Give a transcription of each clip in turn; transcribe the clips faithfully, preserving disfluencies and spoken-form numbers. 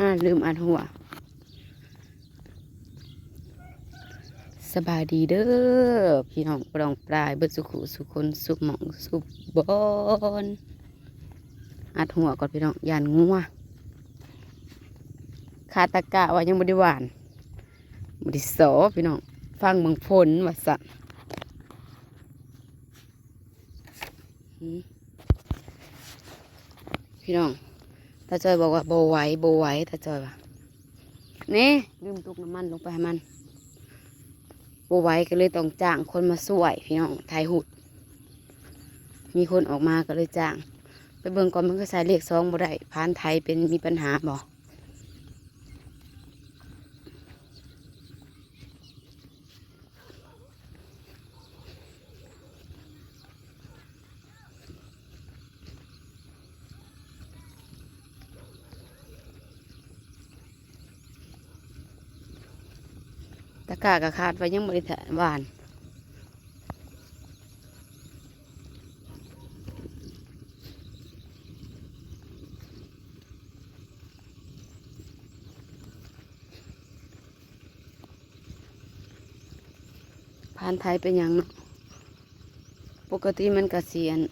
อ่า ลืมอัดหัว สบายดีเด้อ พี่น้องปองปาย เบิดสุขุสุคน สุหม่องสุบอน อัดหัวก่อนพี่น้อง ย่านงัว คาตะกะว่ายังบ่ได้หว่าน บ่ได้สอพี่น้อง ฟังเบิ่งฝนว่าซั่น อืม พี่น้อง ตาจอยบอกว่าบ่ไหว บ่ไหว ตาจอยว่า นี่ ลืมตุกน้ำมันลงไปให้มัน บ่ไหวก็เลยต้องจ้างคนมาช่วย พี่น้อง ไถหุด มีคนออกมาก็เลยจ้าง ไปเบิ่งก่อน มันคือใส่เลขสองบ่ได้ พานไถเป็นมีปัญหาบ่ ตะกร้าก็คาดว่ายังบ่ได้หว่าน พานไถเป็นหยังเนาะ ปกติมันกะสิอัน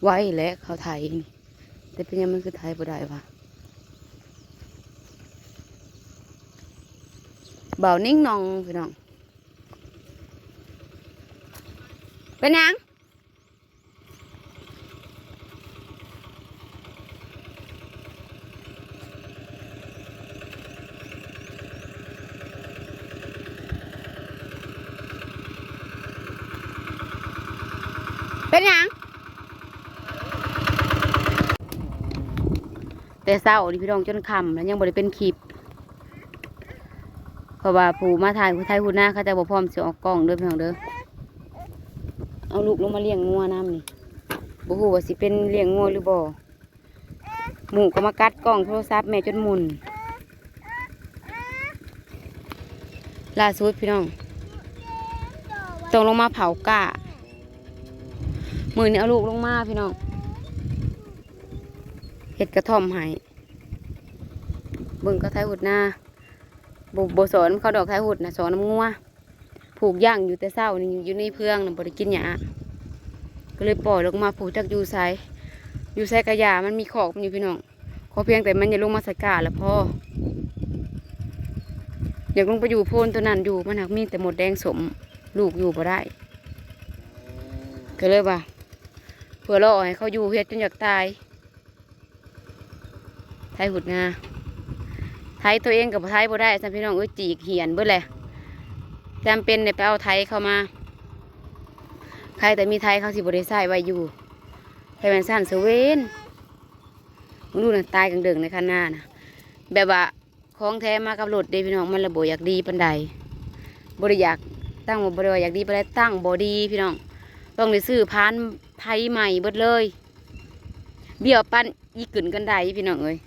ไวแหละเขาไถนี่ แต่เป็นหยังมันคือไถบ่ได้วะ เบานิ่งนองพี่น้อง เป็นหยัง เป็นหยัง แต่เช้านี่พี่น้องจนค่ำแล้วยังบ่ได้เป็นคลิป เพราะว่าผู้มาถ่าย ผู้ไถผู้นาเขาเจ้าบ่พร้อมสิออกกล้องเด้อพี่น้องเด้อ เอาลูกลงมาเลี้ยงงัวนำนี่ บ่ฮู้ว่าสิเป็นเลี้ยงงัวหรือบ่ หมูก็มากัดกล้องโทรศัพท์แม่จนหมุน ล่าสุดพี่น้อง ต้องลงมาเผากล้า มื้อนี้เอาลูกลงมาพี่น้อง เฮ็ดกระท่อมให้ เบิ่งเขาไถหุดนา บ่ บ่สอนเขาดอกไถหุดนะ สอนนำงัว ผูกย่างอยู่แต่เช้านี่ อยู่ในเฮือนน่ะบ่ได้กินหญ้า ก็เลยปล่อยลงมา ผูกจักอยู่ไส อยู่ไสกะหญ้า มันมีคอกมันอยู่พี่น้อง ขอเพียงแต่มันอย่าลงมาใส่กล้าละพอ อยากลงไปอยู่โพนตัวนั้นอยู่ มันหากมีแต่มดแดงสม ลูกอยู่บ่ได้ ก็เลยว่า เพื่อรอให้เขาอยู่เฮ็ดจนอยากตาย ไถหุดนา ไถตัวเองก็ไถบ่ได้ซ้ำพี่น้องเอ้ย จีกเหี่ยนเบิดแหละ จำเป็นได้ไปเอาไถเข้ามา ใครแต่มีไถเขาสิบ่ได้ใช้ไว้อยู่ ไถแม่นสั้นเสเวน มึงดูนะ ตายกลางเดิงในคันนานะ แบบว่าของแถมมากับรถเด้พี่น้อง มันละบ่อยากดีปานใด บ่ได้อยาก ตั้งว่าบ่ได้ว่าอยากดีปานใด ตั้งบ่ดีพี่น้อง ต้องได้ซื้อพานไถใหม่เบิดเลย เบี้ยวปานอีกึ่นกันไดพี่น้องเอ้ย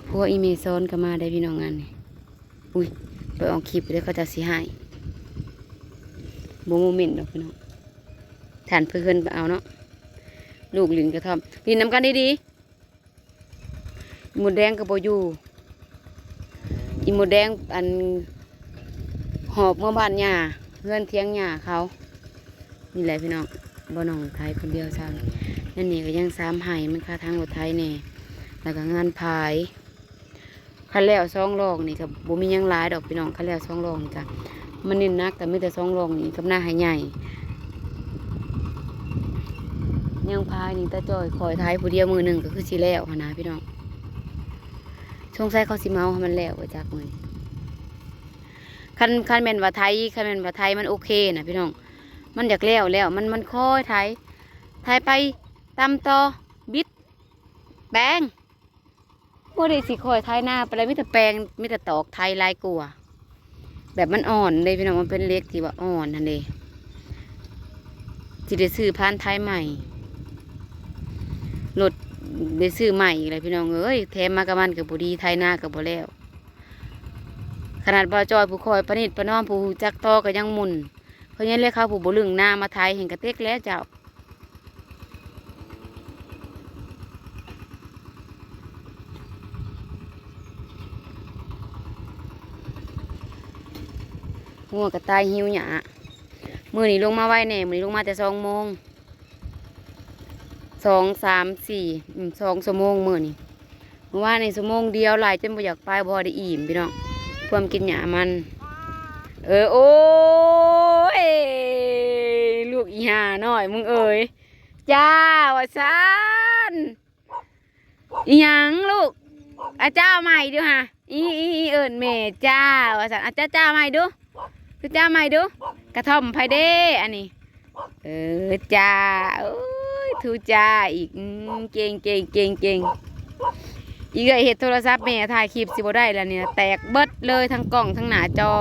ผัวอีเมซอนก็มาได้พี่น้องงานนี่ อุ้ย ไปออกคลิปเด้อเขาเจ้าสิให้ บ่โมเมนต์ดอกพี่น้อง ท่านเพิ่นเอาเนาะ ลูกหลินกระท่อม หลินนำกันดีๆ อีหมดแดงก็บ่อยู่ อีหมดแดงอัน หอบเมือบ้านย่า เฮือนเถียงย่าเขา นี่แหละพี่น้อง บ่น้องไถคนเดียวซ้ำ นั่นนี่ก็ยังสามไฮ่ มันคาทางรถไถแหน่ แล้วก็งานพาย คันแล้วสองลอกนี่ก็บ่มีหยังหลายดอกพี่น้อง คันแล้วสองลอกนี่ก็ มันเน้นหนักก็มีแต่สองลอกนี่กับนาไฮ่ใหญ่ ยังพายนี่ตาจ้อยคอยไถผู้เดียวมื้อหนึ่งก็คือสิแล้วหั้นนะพี่น้อง สงสัยเขาสิมาเอาให้มันแล้วไปจากมื้อนี้ คัน คันแม่นว่าไถ คันแม่นว่าไถมันโอเคนะพี่น้อง มันอยากแล้วแล้ว มัน มันคอยไถ ไถไป ตำต่อ บิด แปง บ่ได้สิคอยไถนาปานใด มีแต่แปง มีแต่ตอกไถหลายกว่า แบบมันอ่อนเด้พี่น้อง มันเป็นเหล็กที่ว่าอ่อนหั่นเด้ สิได้ซื้อพานไถใหม่ รถได้ซื้อใหม่อีกแล้วพี่น้องเอ้ย แถมมากับมันก็บ่ดี ไถนาก็บ่แล้ว ขนาดบ่าวจอยผู้คอยประนีประนอม ผู้รู้จักต่อก็ยังหมุ่น เพราะฉะนั้นแล้วเขาผู้บ่ลึงนามาไถแฮ่งกระเต็กแล้วเจ้า งัวกระต่ายหิวหญ้า มื้อนี้ลงมาไวแน่ มื้อนี้ลงมาแต่สองโมง สอง สาม สี่ อืม สองชั่วโมงมื้อนี้ เมื่อวานนี้ชั่วโมงเดียว หลายจนบ่อยากไป บ่ได้อิ่มพี่น้อง ความกินหญ้ามัน เออ โอ้ย ลูกอีห่าน้อยมึงเอ๋ย จ้า ว่าซั่น อีหยังลูก อาจ้าใหม่ดูฮะ อี อี อีเอิ้นแม่จ้า ว่าซั่น อาจ้าจ้าใหม่ดู ทูจ้าใหม่ดู กระท่อมไผเด้ อันนี้ เออ จ้า โอ้ย ทูจ้าอีก อืม เก่ง เก่ง เก่ง เก่ง อีเอ้ยเฮ็ดโทรศัพท์แม่ถ่ายคลิปสิบ่ได้แล้วนี่นะ แตกเบิดเลยทั้งกล้องทั้งหน้าจอ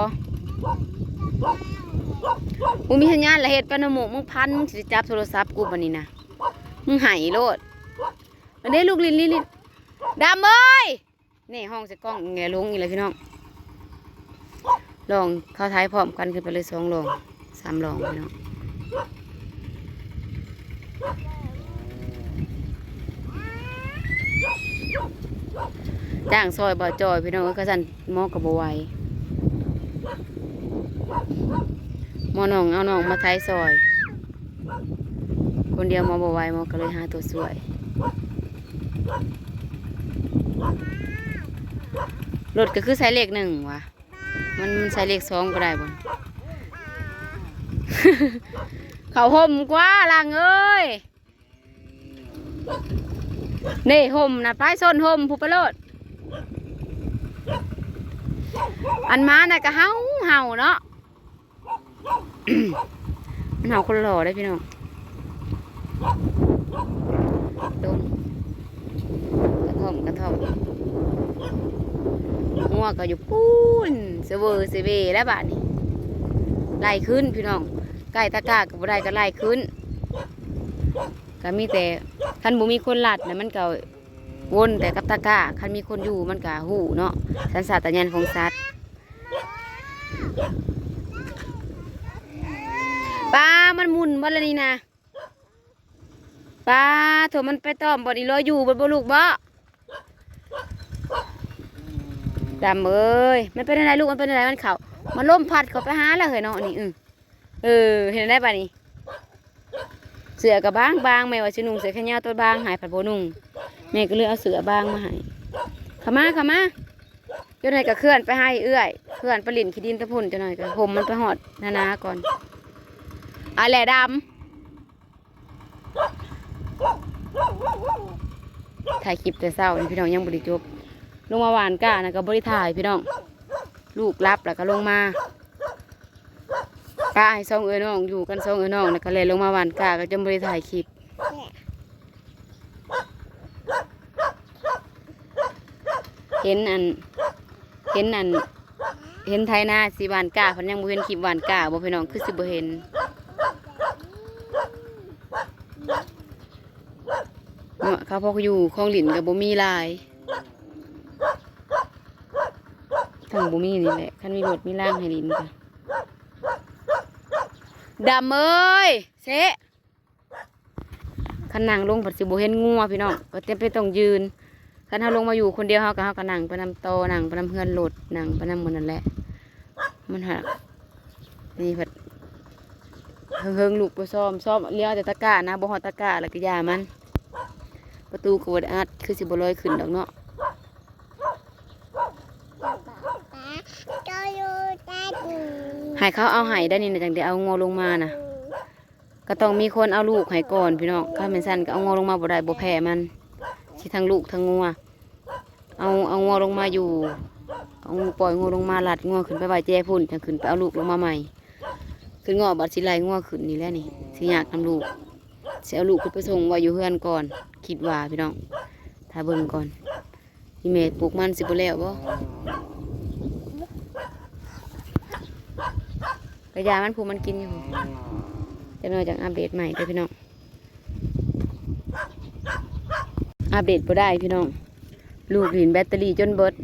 กูมีสัญญาณละ เฮ็ดปานนโมก มึงพัน มึงสิจับโทรศัพท์กูบัดนี้นะ มึงไห้โลด อันนี้ลูกลิน ลิน ลิน ดำเอ้ย นี่ห้องใส่กล้องแงลงอีกแล้วพี่น้อง ลองเข้าท้ายพร้อมกันขึ้นไปเลย สองลอง สามลองพี่น้อง จ้างซอยบ่าวจอยพี่น้องเอ้ย คันซั่นหมอก็บ่ไหว หมอน้องเอาน้องมาไถซอย คนเดียวหมอบ่ไหว หมอก็เลยหาตัวช่วย รถก็คือใส่เลขหนึ่งวะ มัน มันใส่เลขสองก็ได้บ่ เข้าห่มกว่าหลังเอ้ย นี่ห่มนะ ไปส้นห่มผู้ไปโลด อันหมาน่ะก็เห่าเห่าเนาะ มันเห่าคนหล่อได้พี่น้อง ดม กระท่อม กระท่อม งัวก็อยู่ปู้น เสวยเสวยแล้วบาดนี้ ไล่ขึ้นพี่น้อง ใกล้ตะกร้าก็บ่ได้ก็ไล่ขึ้น ก็มีแต่ คันบ่มีคนลัดนะ มันก็วนแต่กับตะกร้า คันมีคนอยู่มันก็ฮู้เนาะ สัญชาตญาณของสัตว์ ปลามันหมุนบ่ละนี่นะ ปลาโถ มันไปตอมบ่อนอีหลออยู่บ่ บ่ลูกบ่ ดำเอ้ย มันเป็นอะไรลูก มันเป็นอะไร มันเข่า มันลมพัดเขาไปหาแล้วเฮ้ยเนาะนี่ อือ เออ เห็นได้ปะนี่ เสื้อกับบางบาง แม่ว่าสินุ่งเสื้อแขนยาวตัวบาง หายผัดบ่นุ่ง แม่ก็เลยเอาเสื้อบางมาให้ เข้ามา เข้ามา เจ้าหน่อยก็เคลื่อนไปให้เอื้อย เคลื่อนไปหลินขี้ดินตะพุ่น เจ้าหน่อยก็ห่มมันไปหอดนานาก่อน อ่ะแหละดำ ถ่ายคลิปแต่เช้านี่พี่น้องยังบ่ได้จบ ลงมาหว่านก้านะก็บ่ได้ถ่ายพี่น้อง ลูกหลับแล้วก็ลงมา ปะให้สองเอื้อน้องอยู่กันสองเอื้อน้องแล้วก็เลยลงมาหว่านก้าก็จนบ่ได้ถ่ายคลิป เห็นอัน เห็นอัน เห็นไถนาสิหว่านก้า เพิ่นยังบ่เห็นคลิปหว่านก้าบ่พี่น้อง คือสิบ่เห็น เนาะ เขาพออยู่ของหลินก็บ่มีหลาย ทั้งบ่มีนี่แหละ คันมีรถมีรางให้หลินก็ ดำเอ้ย เซะ คันนั่งลงผัดสิบ่เห็นงัวพี่น้อง ก็เต็มไปต้องยืน คันเฮาลงมาอยู่คนเดียวเฮาก็ เฮาก็นั่งไปนำโต นั่งไปนำเฮือนรถ นั่งไปนำหมดนั่นแหละ มันหัก นี่ผัด เฮิงๆ ลูกไปซ่อม ซ่อมเลี้ยวแต่ตะกร้านะ บ่ฮอดตะกร้าแล้วก็อย่ามัน ประตูก็บ่ได้อัด คือสิบ่ลอยขึ้นดอกเนาะ ให้เขาเอาให้ได้นี่นะ จังได้เอางัวลงมานะ ก็ต้องมีคนเอาลูกให้ก่อนพี่น้อง คันแม่นซั่นก็เอางัวลงมาบ่ได้ บ่แพ้มัน สิทั้งลูกทั้งงัว เอา เอางัวลงมาอยู่ เอาปล่อยงัวลงมา ลัดงัวขึ้นไปไว้แจพุ่น จังขึ้นไปเอาลูกลงมาใหม่ ขึ้นงัวบัดสิไล่งัวขึ้นนี่แหละนี่ สิยากนำลูก สิเอาลูกขึ้นไปส่งไว้อยู่เฮือนก่อน คิดว่าพี่น้อง ถ้าเบิ่งก่อน อีแม่ปลูกมันสิบ่แล้วบ่ กะยามันผู้มันกินอยู่ จักหน่อยจังอัปเดตใหม่เด้อพี่น้อง อัปเดตบ่ได้พี่น้อง ลูกหลินแบตเตอรี่จนเบิด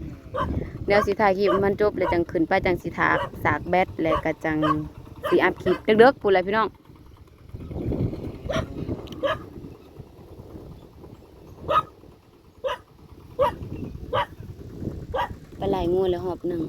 เดี๋ยวสิถ่ายคลิปมันจบแล้วจังขึ้นไป จังสิถาก สากแบต แล้วก็จังสิอัปคลิปเลิกๆ พู้นแหละพี่น้อง ไปไล่งัวแล้วหอบหนึ่ง